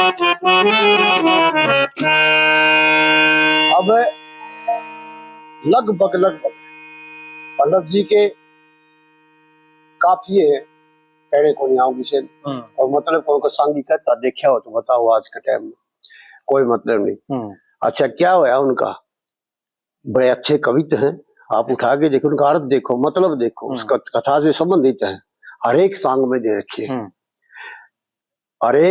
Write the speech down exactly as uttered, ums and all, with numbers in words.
अब लगभग, लगभग पंडित जी के काफिए हैं, कहने को नहीं आऊंगी से। हम्म। और मतलब कोई को सांगी कहता देखा हो तो बताओ, आज के टाइम में कोई मतलब नहीं। हम्म। अच्छा, क्या होया उनका? बड़े अच्छे कवित्त हैं, आप उठा के देखो, उनका अर्थ देखो, मतलब देखो, हम्म। उसका कथा से संबंधित है, हर एक सांग में दे रखे हैं। हम्म। हर एक